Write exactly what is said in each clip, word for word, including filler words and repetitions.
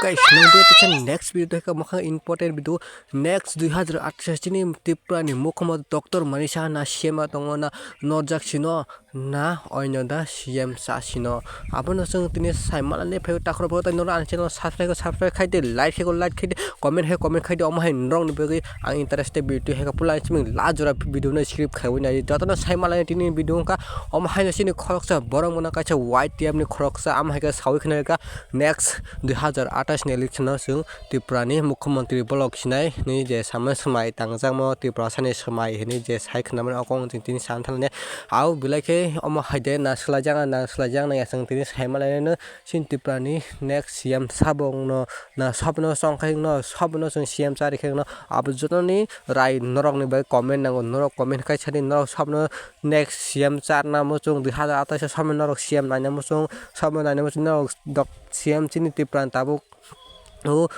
Guys, nang bai teisa next video tei ka mwkhang important video. Next dui hazar athais chini Tripura ni mukhumo doctor Manik Saha na C M a tongo na norjak sino na oino da C M cha sino. Abono chwng tini sai mala ni phai takhro bo tai noro ani channel subscribe ko subscribe khai di, like khai ko like khai di, comment hai comment khai di, omo hai norok ni bagwi ang interested video hai ka pula chiming la jora video no script khai wi nai jotono sai mala ni tini video wngkha. Omo hai no chini khoroksa borok mano kaisa Y T F ni khoroksa, amo hai ka sawi khna ka next dui hazar athais ni election o chwng Tripura ni mukhyamantri bolok sinai hinwi je samani swmai tangjakmo, Tripura sani swmai hinwi je sai khwnamani abo wng tini san thani. Abo belai khe omo hai de na swlaijakna, na swlaijakna ya chwng tini sai mani chini Tripura ni next C M sabo wngno na sabo no chong khai wngno, sabo no chwng C M cha rikhe wngno. Abo joto ni rai norok ni bai comment nango, norok comment khai sadi norok sabo no next C M charna muchung dui hazar athais o sabo no norok C M naina muchung, sabo naina muchung norok dok C M chini Tripura ni tabuk o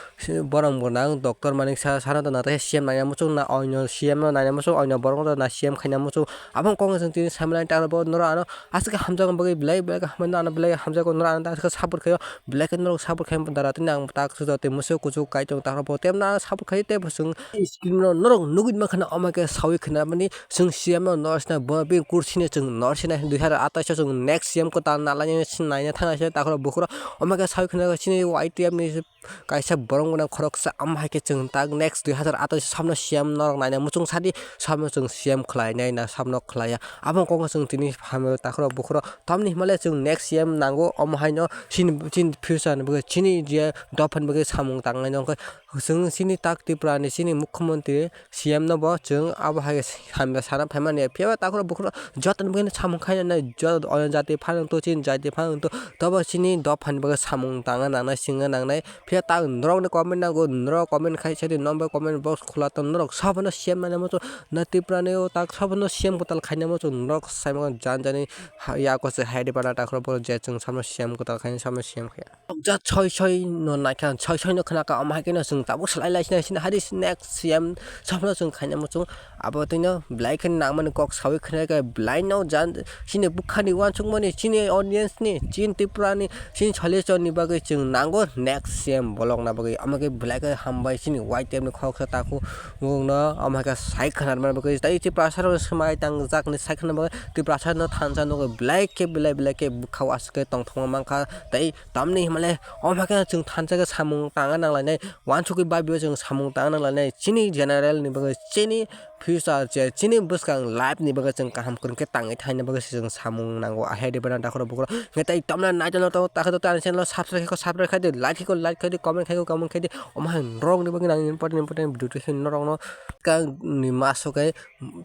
borok bo nang doctor Manik Saha, Saha no tongna tei C M naina muchung na oino C M no naina muchung, oino borok no na C M khaina muchung. Aboni kok chwng tini sai mani ta bo norok ano aswk khe hamjakma bagwi belai belai khe hamjakma ano belai hamjakma norok ano aswk khe support khaio, belai khe norok support khai dara tini ang tak sujak tei musu kuchuk kaitor tak bo tei ano support khai tei bo chwng screen o norok nugwi mankha na omo khe sawi khna mani chwng C M no norok sina bo bini kursi ni chwng norok sina dui hazar athais o chwng next C M kwtal nalaina naina thangna se takhro bukhro omo khe sawi khna chini Y T F ni kaisa borok mwnang khoroksa, amo hai khe chwng tak next dui hazar athais samno C M norok naina muchung sadi, samno chwng C M khlainai na samno khlaiya. Abo kok chwng tini hamya takhro bukhro tamni himale chwng next C M nango, omo haino chini, chini future ni bagwi chini je dopha ni bagwi samung tangnai nokhe chwng chini tak Tripura ni chini mukhyamantri C M no bo chwng abo hai hamya sana phaimani. Phiya ba takhro bukhro joto ni bagwi samung khainani, joto oya jati phano to chini jati phano to tobo chini dopha ni bagwi samung tangna nangnai, singna nangnai. Phiya ta norok ni comment nango, norok comment khai sadi, nokbai comment box khula tong, norok sabono C M naina muchung na Tripura ni o tak sabono C M kwtal khaina muchung norok sai mano jan jani yago se hai de bana takhro bo je chwng sabono C M kwtal khaina sabono C M khaya. Jat soi soi no naikha, soi soi no khna ka, omo hai khe no chwng tabuk salai lai sina sina hari next C M sabono chwng khaina muchung. Abo twi no belai khe nangmani kok sawi khna khe belai no jan chini bwkha ni uansukmani, chini audience ni, chini Tripura ni, chini solution ni bagwi chwng nango next C M bolok na bagwi. Omo khe belai khe hambai chini Y T F ni khoroksa takhuk no omo hai khe sai khna rwmani bagwi. Tei Tiprasa rok swmai tangjak ni sai khna bagwi Tiprasa no thansa nugwi belai khe belai belai khe bwkha o aswk khe tongthokma mankha. Tei tamni himale omo hai khe chwng thansa khe samung tangna nanglainai, uansukwi babio chwng samung tangna nanglainai chini general ni bagwi, chini future je chini bwskang life ni bagwi chwng kaham kwrwng khe tangwi thaina bagwi se chwng samung nango. Ahai de bana dakhoro bukhoro hwnkhe tei tamna naitolo to takhe to ani channel o subscribe khe subscribe khai di, like khe like khai di, comment khe comment khai di. Omo hai norok ni bagwi nang important important video twi norok no kang ni maso khe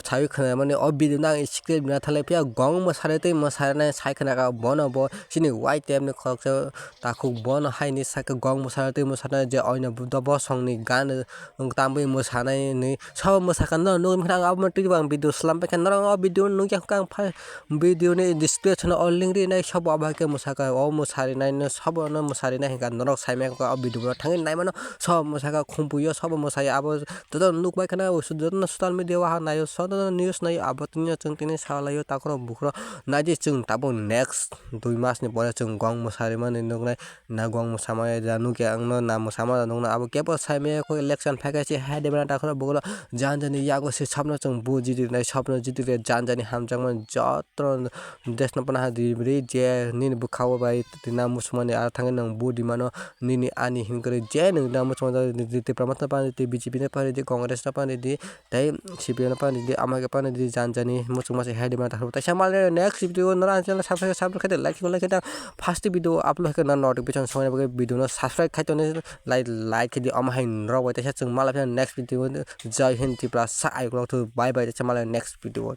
sawi khna mani o video no ang skip na thalai phiya gong mwsari tei mwsari nai sai khna ka bono bo chini Y T F ni khoroksa takhuk bono hai ni saka gong mwsari tei mwsari nai je oino bosong ni gan wng tambwi mwsanai hinwi sabo mwsakha norok nukgwi mankha. Ang abo twibo ang video slam paikha, norok o video nukya hwnkha ang phai video ni description o link rinai sabo abo hai khe mwsakha o mwsari nai no sabo no mwsari nai hwnkha norok sai mankha o video no thangwi nai mano sabo mwsakha khumpuio sabo mwsai abo joto nukbai khana joto no social media o ha naio joto no news naio abo tini chwng tini salaio takhoro bukhoro naidi chwng tabuk next dui mas ni pore chwng gong mwsari mani nuknai. Na gong mwsama ya nukya ang no na mwsama nukna abo kebo sai maya kho election phaikha se hai de bana takhoro bukhoro jan jani yago se sabno chwng bu jiti nai sabno jiti re jan jani hamjakmani jotro desno pana ha di ri je nini bwkha o bai tina muchungmani aro thangwi nwng bu di mano nini ani hinkwrwi je nwng na muchungmani Tipra motha pani di B J P no pani di Congress no pani di tei C P M no pani di ama khe pani di jan jani muchungma se hai di mano takhoro taisa male next video nora channel subscribe subscribe khai di like like khai di first video upload khai na notification songni bagwi video no subscribe khai toni like like khai di omo hai norok bai taisa chwng mala phai next video jai hind Tipra sa ai ukulok thu bye bye taisa male next video.